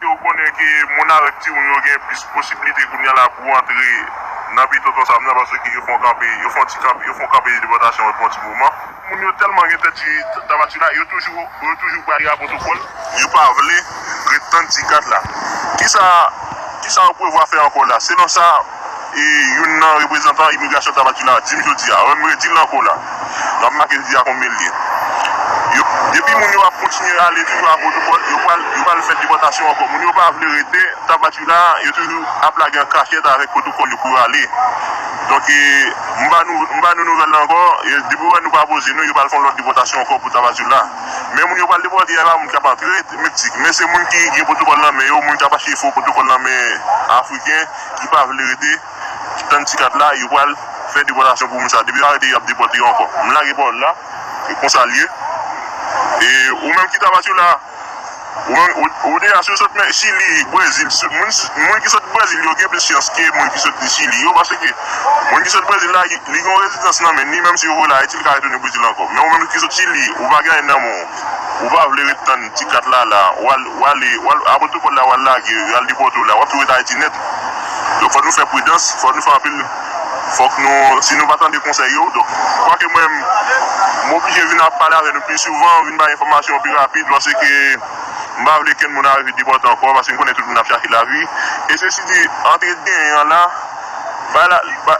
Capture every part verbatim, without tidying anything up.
Yo konnen ke moun avèk timoun yo gen plis posiblite kounye a la pou antre nan peyi tonton Sam nan, paske yo fè yon kanpe, yo fè yon ti kanpe, yo fè yon kanpe de depòtasyon pou yon ti moman. Moun yo tèlman gen tèt ti Tabatula, yo toujou, yo toujou prale a pwotokòl, yo pa vle ret tann ti kat la. Kisa, kisa yo prevwa fè ankò la? Selon sa, e, youn nan reprezantan imigrasyon Tabatula di m jodi a, mwen m redi l ankò la. N ap make jodi a konbyen l ye. Yo, depi moun yo ap kontinye ale toujou a pwotokòl, yo pral, yo pral fè depòtasyon ankò. Moun yo pa vle rete Tabatula, yo toujou ap lage an kachèt avèk pwotokòl yo pou yo ale. Donk, e, m ba nou, m ba nou nouvèl la ankò, e, depi w wè nou pa poze nou, yo pral fè yon lòt depòtasyon ankò pou Tabatula. Men moun yo pral depòte a, e pa moun k ap antre Meksik, men se moun ki gen pwotokòl nan men yo, moun k ap achte fo pwotokòl nan men Afriken, ki pa vle rete tann ti kat la, yo pral fè depòtasyon pou moun sa. Depi yo arete yo, y ap depòte yo ankò. M lage pawòl la, e konsa l ye. E ou menm ki Tabatula, ou menm, ou, ou deja si w sot men Chili, Brezil, si, moun, moun ki sot Brezil, yo gen plis chans ke moun ki sot Chili yo, paske moun ki sot Brezil la, li gen yon rezidans nan men li, menm si yo voye l Ayiti, li ka retounen Brezil ankò. Men ou menm ki sot Chili, ou pa gen anyen nan men w. Ou pa vle ret tann ti kat la, la, w al, w ale, w al, a pwotokòl la, w al lage, y al depòte w la, w ap tou ret Ayiti nèt. Donk, fò nou fè pridans, fò nou fè anpil, fòk nou, si nou pa tande konsèy yo, donk, kwake mwen, m oblije vin ap pale avè nou pi souvan, vin bay enfòmasyon pi rapid, paske m pa vle kenn moun arive depòte ankò, paske m konnen tout moun ap chache lavi. E sesi di, antre genyen an la, bay la, bay,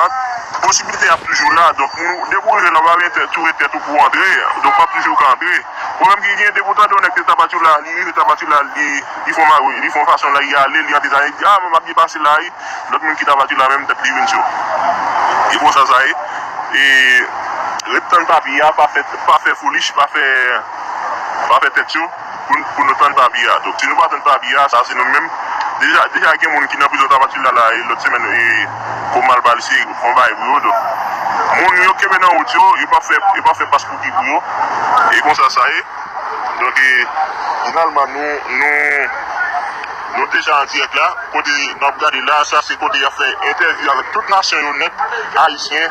an, posibilite ap toujou la, donk, nou, depi w jwenn, w pa vle tou ret tèt ou pou w antre, donk, w ap toujou ka antre. Pwoblèm ki gen, depi w tande yon nèg te Tabatula, li rive Tabatula, li, li fè yon, li fè yon fason la, li ale, li antre, li di, a, mwen m ap byen pase la, wi. Lòt moun ki Tabatula menm, tèt li vin cho. E konsa sa ye. E ret tann papye a, pa fè, pa fè foolish, pa fè, pa fè tèt cho pou, pou nou tann papye a. Donk, si nou pa tann papye a, sa se nou menm. Deja, deja gen moun ki nan prizon Tabatula la, e lòt semèn, e, pou m al pale, se yon bagay pou yo. Donk, moun yo kenbe nan wout yo, yo pa fè, yo pa fè pas pou ki pou yo. E konsa sa ye. Donk, e, finalman, nou, nou, nou deja an dirèk la. Kote n ap gade la, sa se kote y ap fè entèvyou avèk tout nasyon yo nèt, Ayisyen,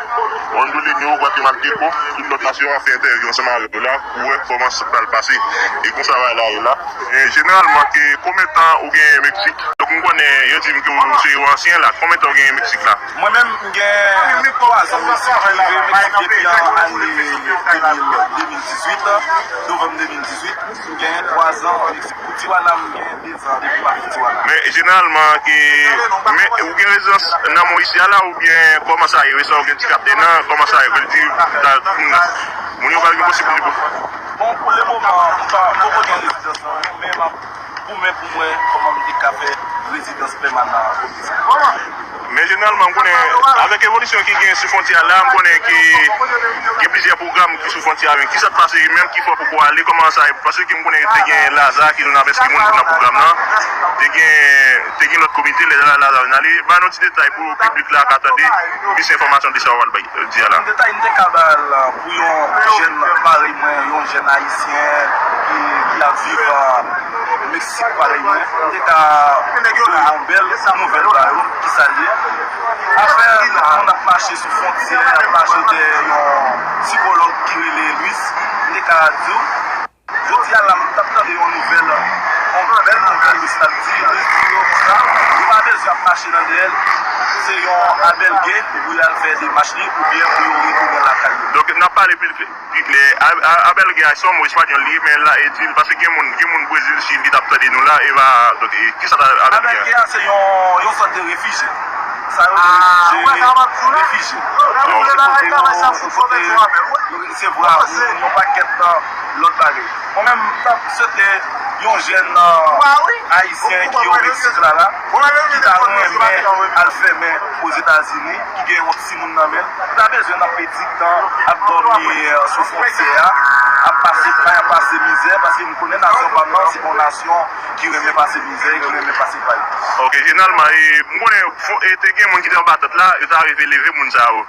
Ondolenyo, Gwatemalteko, tout lòt nasyon yo ap fè entèvyou ansanm avèk yo la, pou wè kòman sa pral pase. E konsa bagay la ye la. E jeneralman, ke konbyen tan ou genyen Meksik? Donk, m konnen yo di m ke w se yon ansyen la. Konbyen tan w genyen Meksik la? Mwen menm, m gen twa zan Meksik, m rive Meksik depi an ane de mil, de mil dizuit, novanm de mil dizuit. M gen twa zan Meksik. Pou Tijuana, m gen de zan depi m pati Tijuana. Men jeneralman, ke, men ou gen rezidans nan Moris la, oubyen kòman sa ye? Sa ou gen ti kapte nan, kòman sa ye? Vle di, la, moun, moun yo pa gen posiblite pou. Bon, pou le moman, m pa, m poko gen rezidans nan men, men m ap goumen pou mwen, kòman m te ka fè rezidans pèmanan. Men jeneralman, m konnen, avèk evolisyon ki gen sou fwontyè a la, m konnen ke gen plizyè pwogram ki sou fwontyè a, men kisa k pase menm ki fè w poko ale, kòman sa ye? Paske m konnen te gen Laza ki youn nan prèske moun ki nan pwogram nan, te gen, te gen lòt komite, lè Laza vin ale. Ba nou ti detay pou piblik la ka tande plis enfòmasyon de sa w al bay, di a la. Yon detay m te ka ba l pou yon jèn parèy mwen, yon jèn ayisyen ki, ki ap viv, a, Meksik parèy mwen, m te ka voye yon bèl nouvèl ba yo, ki sa l ye. Afè moun ap mache sou fwontyè, ap mache dèyè yon sikològ ki rele Luis, m te ka di w, jodi a la, m t ap tande yon nouvèl, yon bèl nouvèl Luis t ap di, Luis di yo konsa, yo pa bezwen ap mache nan dèyè l, se yon abèlge pou y al fè demach li oubyen pou yo retounen lakay yo. Donk, n ap pale pil, pil klè. A-, a-, abèlge a se yon mo espanyòl li ye, men la, e di, paske gen moun, gen moun Brezil, Chili, t ap tande nou la, e va, donk, e, kisa t abèlge a? Abèlge a se yon, yon sòt de refijye. Sa yo rele refijye. Refijye. Refijye se kote yo, kote yo resevwa moun, yon pakèt, a, lòt bagay. Mwen menm, m t ap swete yon jèn, a, ayisyen ki o Meksik la, la, ki ta renmen al fèmen Ozetazini, ki gen yon timoun nan men l, m ta bezwen nan pedi tan ap dòmi, e, sou fwontyè a, ap pase, ap pase mizè, paske m konnen nasyon pa m nan, se yon nasyon ki renmen pase mizè, ki renmen pase pay. Ok, jeneralman, e, m konnen fo-, e, te gen moun ki te anba tant la, yo ta rive leve moun sa yo.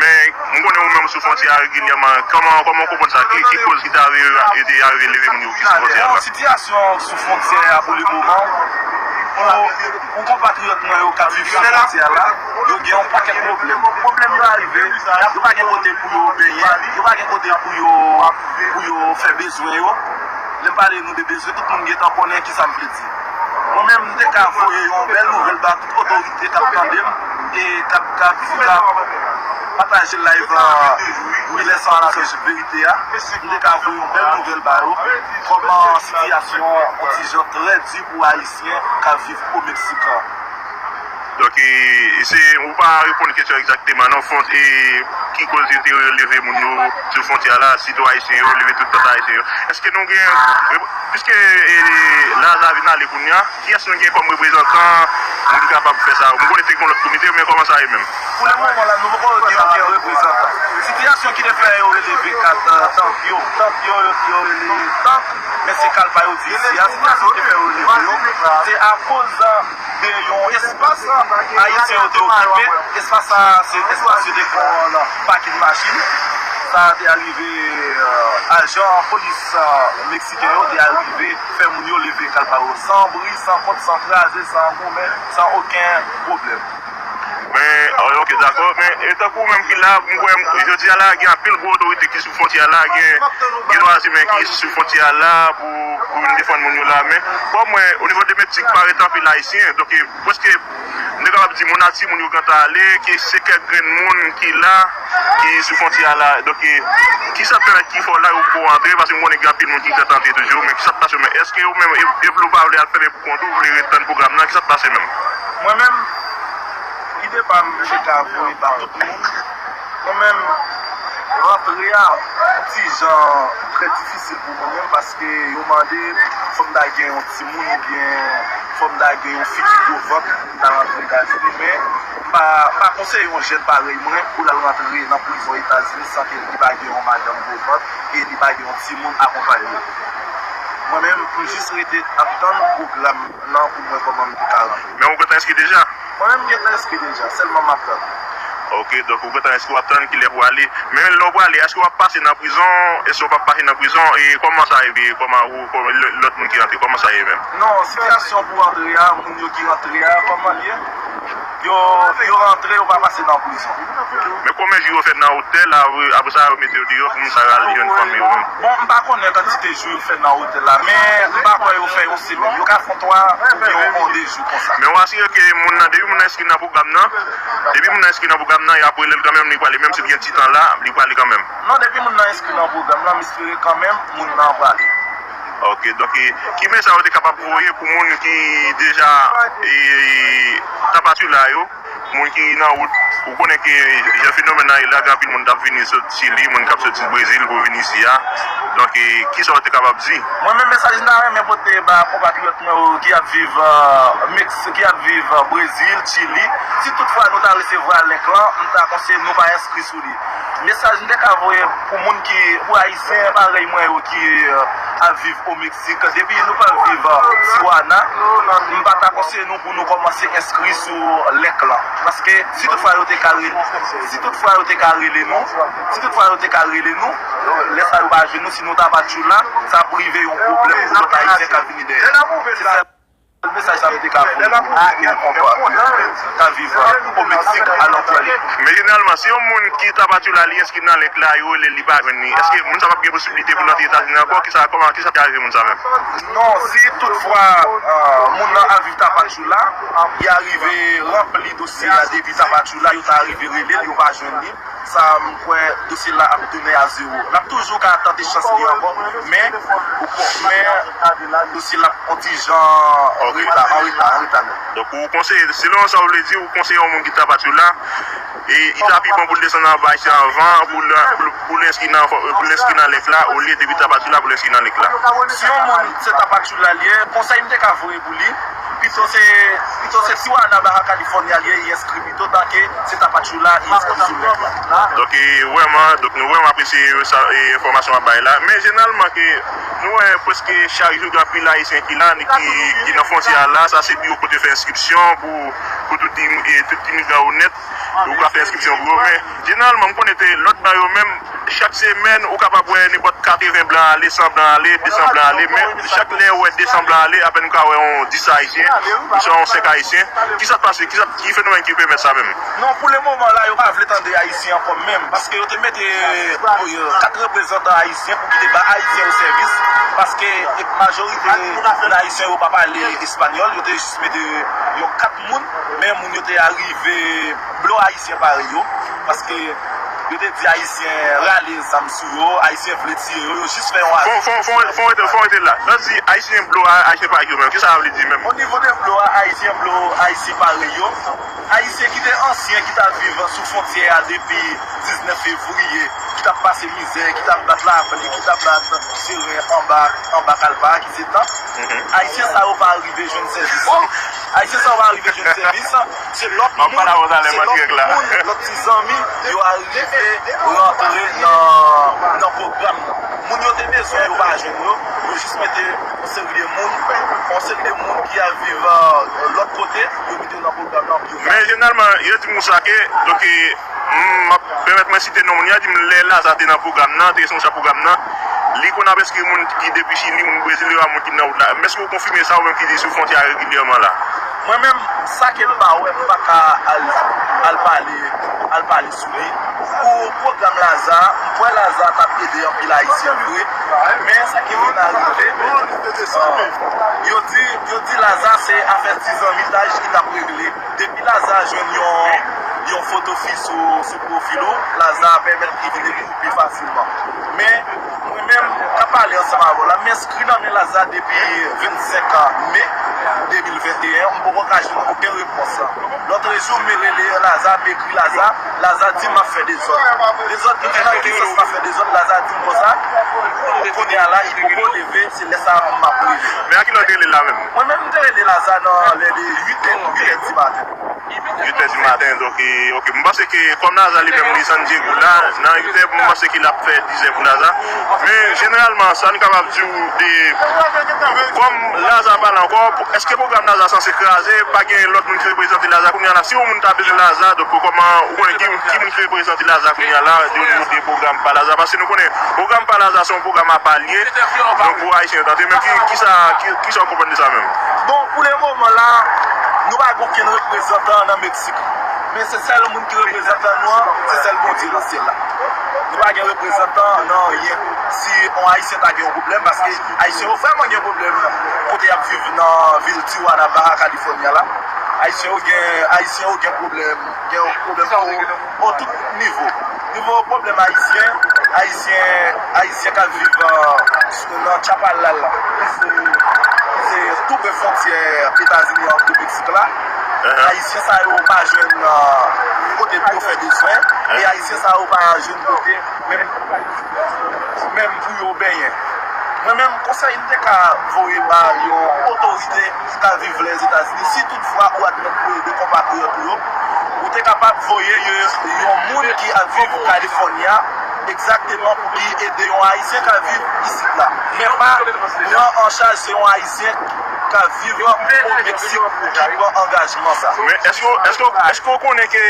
Men, m konnen ou menm sou fwontyè a regilyèman. Kòman, kòman w konprann sa? Ki, ki koz ki te arive, e te arive leve moun yo ki sou fwontyè a la? Sitiyasyon sou fwontyè a pou le moman, pou, pou konpatriyòt mwen yo k ap viv sou fwontyè a la, yo gen yon pakèt pwoblèm. Pwoblèm yo arive, yo pa gen kote pou yo benyen, yo pa gen kote pou yo, pou yo fè bezwen yo. Lè m pale nou de bezwen, tout moun gentan konnen ki sa m vle di. Mwen menm, m te ka voye yon bèl nouvèl ba tout otorite k ap tande m e k ap, k ap, k ap pataje live, euh, Wi, lè sa a, la verite a. M te ka voye yon bèl nouvèl ba yo, kòman sitiyasyon an yon ti jan trè di pou Ayisyen k ap viv o Meksik an. Donk, e, e se, ou pa reponn kesyon egzakteman, non, fwon-, e, ki koz yo te leve moun yo sou fwontyè a la, sitou ayisyen yo, leve tout tant ayisyen yo. Èske nou gen, piske, e, Laza vin ale kounye a, kiyès nou gen kòm reprezantan, moun ki kapab fè sa? M konnen se gen lòt komite, men kòman sa ye menm? Pou le moman la, nou poko gen okenn reprezantan. Sitiyasyon ki te fè yo rele V kat, euh, tank yo, tank yo, yo, yo rele tank, men se kal pa yo di isi a, sitiyasyon ki te fè yo rele yo, se akoz, euh, de yon espas ayisyen yo te okipe. Espas sa a, se espas yo te fè yon pakin machin. Sa a te arive, euh, ajan polis, euh, meksiken yo te arive fè moun yo leve kal pa yo san bri, san kont, san kraze, san goumen, san okenn pwoblèm. Men, ok, dakò. Men, e tankou ou menm ki la, m kwè, jodi a la, gen anpil gwo otorite ki sou fwontyè a la, gen, gen dwa imen ki sou fwontyè a la pou, pou vin defann moun yo la. Men, kòm mwen, o nivo de Meksik, parèt anpil Ayisyen. Donk, e, prèske, m te kapab di, moun ak timoun yo gentan ale, ke se kèk grenn moun ki la, ki sou fwontyè a la. Donk, e, ki sa k pèmèt ki fè w la, ou poko antre, paske m konnen gen anpil moun ki gentan antre toujou, men ki sa k pase menm? Èske ou menm, e, e vle ou pa vle al fèmen pou kont ou, ou vle ret tann pwogram nan, ki sa k pase menm? Mwen menm, ide pa m, m te ka voye ba tout moun. Mwen menm, rantre a, yon ti jan trè difisil pou mwen menm, paske yo mande fò m ta gen yon timoun oubyen fò m ta gen yon fi ki gwo vant pou m ta rantre Etazini, men m pa, m pa konseye yon jèn parèy mwen pou l al rantre nan prizon Etazini san ke li pa gen yon madanm gwo vant e li pa gen yon timoun akonpanye l. Mwen menm, m jis rete ap tann pwogram nan pou m wè kòman m te ka rantre. Men ou gentan enskri deja? Mwen menm, m gentan enskri deja, sèlman m ap tann. Ok, donk ou gentan enskri, w ap tann kilè pou w ale. Men lè w prale, èske w ap pase nan prizon? Èske w p ap pase nan prizon? E kòman sa ye? Kòman ou, kòman lè, lòt moun ki rantre, kòman sa ye menm? Non, sitiyasyon pou antre a, moun yo ki rantre a, kòman l ye? Yo, yo rantre, yo pa pase nan prizon. Men konbyen jou yo fè nan otèl, apre, apre sa yo mete yo deyò pou moun sa yo al jwenn fanmi yo menm? Bon, m pa konnen kantite jou yo fè nan otèl la, men m pa kwè yo fè yon semèn. Yo ka fè yon twa oubyen yon, yon de jou konsa. Men w asire ke moun nan, depi moun nan enskri nan pwogram nan, depi moun nan enskri nan pwogram nan, y ap rele l kanmenm, li prale, menm si l gen ti tan la, li prale kanmenm. Non, depi moun nan enskri nan pwogram nan, m espere kanmenm moun nan prale. Ok, donk, e, ki mesaj ou te kapab voye pou moun ki deja, e, Tapatula yo, moun ki nan wout, ou konnen ke jan fenomèn nan ye la, gen anpil moun k ap vini sot Chili, moun k ap soti Brezil pou vin isi a. Donk, e, kisa ou te kapab di? Mwen menm, mesaj m ta renmen pote ba konpatriyòt mwen yo ki ap viv, euh, Mex-, ki ap viv, euh, Brezil, Chili, si toutfwa nou ta resevwa link lan, m ta konseye nou pa enskri sou li. Mesaj m te ka voye pou moun ki, pou Ayisyen parèy mwen yo ki, euh, ap viv o Meksik, depi nou pral viv, euh, Tijuana, m pa ta konseye nou pou nou kòmanse enskri sou link lan. Paske si toutfwa yo te ka rele, si toutfwa yo te ka rele nou, si toutfwa yo te ka rele nou, lè sa yo pa jwenn nou, si nou Tapachula, sa ap rive yon pwoblèm pou lòt Ayisyen k ap vini dèyè. Se sèl mesaj sa m te ka voye pou moun ki konprann, k ap viv o Meksik alantou. Men jeneralman, si yon moun ki Tapachula, li enskri nan link la, yo rele l, li pa jwenn li, èske moun sa p ap gen posiblite pou l antre Etazini ankò? Kisa, kòman, kisa ki arive moun sa menm? Non, si toutfwa, euh, moun nan ap viv Tapachula, li arive ranpli dosye a depi Tapachula, yo ta rive rele l, yo pa jwenn li. Sa, m kwè dosye la ap tounen a zewo. L ap toujou ka tante chans li ankò, men, ou kon-, men dosye la ap yon ti jan an reta, an reta, an reta nèt. Donk, ou konseye, selon sa w vle di, ou konseye yon moun ki Tapachula, e li ta pi bon pou l desann anba isi anvan, pou l, pou l, pou l enskri nan, pou l enskri nan link la, olye depi Tapachula pou l enskri nan link la. Si yon moun se Tapachula li ye, konsèy m te ka voye pou li, pito se, pito se Tijuana, Baja California li ye, li enskri pito, tanke se Tapachula, li enskri sou link la. Donk, e, vrèman, donk nou vrèman apresye sa, e, enfòmasyon w ap bay la. Men jeneralman ke nou wè prèske chak jou gen anpil Ayisyen ki la, ki, ki nan fwontyè a la, sa se biwo kote yo fè enskripsyon pou, pou tout im-, e, tout imigran onèt, ou ka fè enskripsyon pou yo. Men jeneralman, m konnen te lòt Nan yo menm, chak semèn, ou kapab wè nenpòt katreven blan ale, san blan ale, de san blan ale, men chak lè ou wè de san blan ale, apèn ou ka wè yon dis Ayisyen, oswa yon senk Ayisyen. Kisa k pase? Kisa, ki fenomèn ki pèmèt sa menm? Non, pou le moman la, yo pa vle tande Ayisyen ankò menm, paske yo te mete, euh, kat reprezantan Ayisyen pou ki te ba Ayisyen yo sèvis, paske majorite nan Ayisyen yo pa pale espanyòl, yo te jis mete yon kat moun, men moun yo te arive blo Ayisyen parèy yo, paske yo te di Ayisyen rale zam sou yo, Ayisyen vle tiye yo, yo jis fè yon avi. Fon, fon, fon, fon rete, fon rete la. Lè w di Ayisyen blo a, Ayisyen parèy yo menm, kisa sa vle di menm? O nivo de blo a, Ayisyen blo Ayisyen parèy yo, Ayisyen ki te ansyen, ki t ap viv sou fwontyè a depi diznèf fevriye, ki t ap pase mizè, ki t ap bat lapli, ki t ap bat seren anba, anba kalpa, ki se tan. Ayisyen sa yo pa rive jwenn sèvis. Ayisyen sa yo pa rive jwenn sèvis. Se lòt moun, se lòt moun, lòt ti zanmi, yo arive rantre nan, nan pwogram nan. Moun yo te bezwen, yo pa jwenn yo. Yo jis mete yon seri de moun, yon seri de moun ki ap viv, euh, lòt kote, yo mete yo nan pwogram nan pou yo. Men jeneralman, yo di m konsa ke, donk, m ap pèmèt mwen site non moun yo, di m lè Laza te nan pwogram nan, te responsab pwogram nan, li konn ap enskri moun ki depi Chili, moun Brezil, yo a moun ki nan wout la. Men èske w konfime sa ou menm ki sou fwontyè a regilyèman la? Mwen menm, sa ke m pa wè, m pa ka al, al pale, al pale sou li. Pou pwogram Laza, m kwè Laza t ap ede anpil Ayisyen vre, men sa ki vin arive, euh, yo di, yo di Laza se afè ti zanmitaj li t ap regle. Depi Laza jwenn yon, yon foto fi sou, sou pwofil ou, Laza pèmèt li vin ede w pi fasilman. Men, mwen menm, k ap pale ansanm avè w la, m enskri nan men Laza depi vennsenk me de mil venteyen, m poko ka jwenn okenn repons. Lòtrejou, m rele Laza, m ekri Laza, Laza di m ap fè dezòd. Dezòd, m di nan ki sans m ap fè dezòd, Laza di m konsa, kounye a la, li poko leve, se lè sa a m ap leve. Men a kilè w te rele l la menm? Mwen menm, m te rele Laza nan lè de uit è, uit è di maten. Uit è di maten, donk, e, ok. M panse ke, kòm Laza li menm, li San Diego la, nan uit è, m panse ke l ap fè diz è pou Laza. Men, jeneralman, sa n kapab di w de, kòm Laza pa la ankò, èske pwogram Laza sanse kraze? Pa gen lòt moun ki reprezante Laza kounye a la? Si yon moun ta bezwen Laza, donk, kòman, ou konnen ki, ki moun ki reprezante Laza kounye a la, de, de pwogram pa Laza? Paske nou konnen, pwogram pa Laza se yon pwogram apa l ye, donk, pou Ayisyen yo tande. Men ki, kisa, ki, kisa w konprann de sa menm? Bon, pou le moman la, nou pa gen okenn reprezantan nan Meksik. Men se sèl moun ki reprezantan nou an, se sèl Bondye nan syèl la. Nou pa gen reprezantan nan anyen. Si yon Ayisyen ta gen yon pwoblèm, paske Ayisyen yo vrèman gen pwoblèm kote y ap viv nan vil Tijuana, Baja California la. Ayisyen yo gen, Ayisyen yo gen pwoblèm, gen pwoblèm o, o tout nivo. Nivo pwoblèm ayisyen, ayisyen, ayisyen k ap viv, euh, nan Chapalal, ki se, ki se tou pre fwontyè Etazini an ak Meksik la. Ayisyen sa yo pa jwenn, euh, kote pou yo fè bezwen, e ayisyen sa yo pa jwenn kote menm, menm pou yo benyen. Mwen menm, konsèy m te ka voye ba yon otorite ki ka viv Lèzetazini, si toutfwa ou admèt pou ede konpatriyòt ou yo, ou te kapab voye yo yon moun ki ap viv Kalifòni a, egzakteman pou ki ede yon Ayisyen k ap viv isit la. Men pa pran an chaj se yon Ayisyen k ap viv o Meksik ki pran angajman sa. Men èske, èske, èske w konnen ke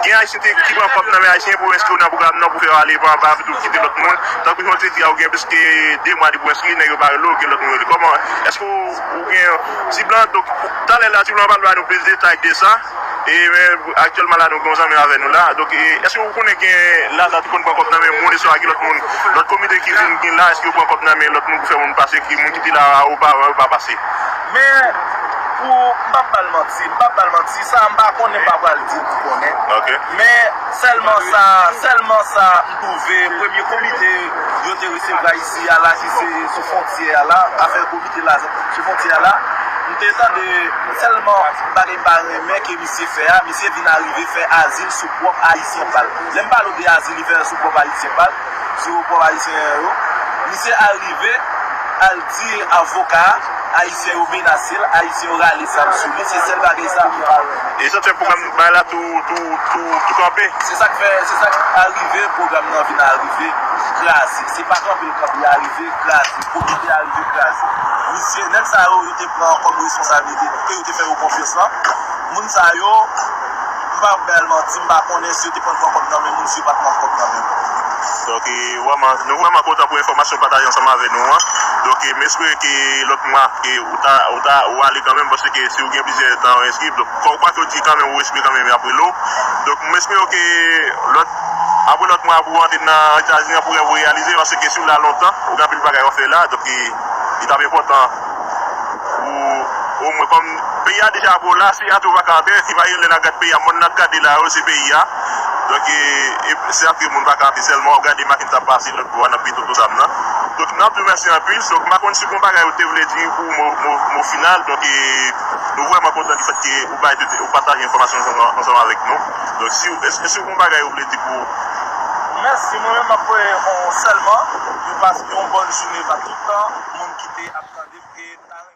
gen Ayisyen te, ki pran kòb nan men Ayisyen pou enskri w nan pwogram nan, pou fè w ale pa, pa pito kite lòt moun? Tankou jan w te di a, ou gen plis ke de mwa depi w enskri, nèg yo pa rele w, gen lòt moun yo rele. Kòman, èske w, ou gen, Ti Blan, donk, talè la, Ti Blan pral ba nou plis detay de sa. E, men, aktyèlman la, nou gen yon zanmi avè nou la. Donk, e, èske ou konnen gen Laza ki konn pran kòb nan men moun, e swa gen lòt moun, lòt komite ki vin gen la, èske yo pran kòb nan men lòt moun pou fè moun pase, ki moun ki te la opavan, yo pa pase? Men, pou, m p ap ba l manti, m p ap ba l manti, sa m pa konnen, m pa pral di l pou konnen. Ok. Men, sèlman sa, sèlman sa, m twouve, premye komite yo te resevwa isi a la, ki se sou fwontyè a la, afè komite la, sou fwontyè a la, m te tande sèlman bagay m pa renmen ke misye fè a, misye vin arive fè azil sou pwòp Ayisyen pa l. Lè m pale w de azil, li fè sou pwòp Ayisyen pa l, sou pwòp Ayisyen yo, misye arive al di avoka a, Ayisyen yo menase l, Ayisyen yo rale zam sou li, se sèl bagay sa m pa renmen. E sa fè pwogram bagay la tou, tou, tou, tou kanpe? Se sa k fè, se sa k arive, pwogram nan vin arive kraze. Se pa kanpe l kanpe, li arive kraze. Komite a rive kraze. Misye, nèg sa yo, yo te pran kòm responsablite, ke yo te fè yo konfyans lan. Moun sa yo, M pa bay manti, m pa konnen si yo te konn pran kòb nan men moun, si yo pa t pran kòb nan men moun. Donk, e, vrèman, nou vrèman kontan pou enfòmasyon w pataje ansanm avè nou an. Donk, e, m espere ke lòt mwa, ke ou ta, ou ta, ou ale kanmenm, paske si ou gen plizyè tan ou enskri, donk, kòm ou pa tou di kanmenm, ou espere kanmenm y ap rele w. Donk, m espere ke lòt, apre lòt mwa pou ou antre nan Etazini an, pou rèv ou reyalize, paske si ou la lontan, ou gen anpil bagay w ap fè la, donk, e, li t ap enpòtan pou omwen kòm peyi a deja pou la, si ate ou pa ka antre, imajine lè n ap gad peyi a, mòn n ap gade la yo, se peyi a. Donk, e, e, se antre moun pa ka antre sèlman, w ap gade machin k ap pase lòt bò a nan peyi Toto Sam nan. Donk, n ap di w mèsi anpil. Donk, m pa konn si gon bagay ou te vle di pou mo, mo, mo final. Donk, e, nou vrèman kontan di fèt ke ou bay tout, ou pataje enfòmasyon ansanm, ansanm avèk nou. Donk, si, èske, èske gon bagay ou vle di pou. Mèsi, mwen menm m ap voye yon sèlman, yon pas, yon bòn jounen ba tout moun ki te ap tande. E,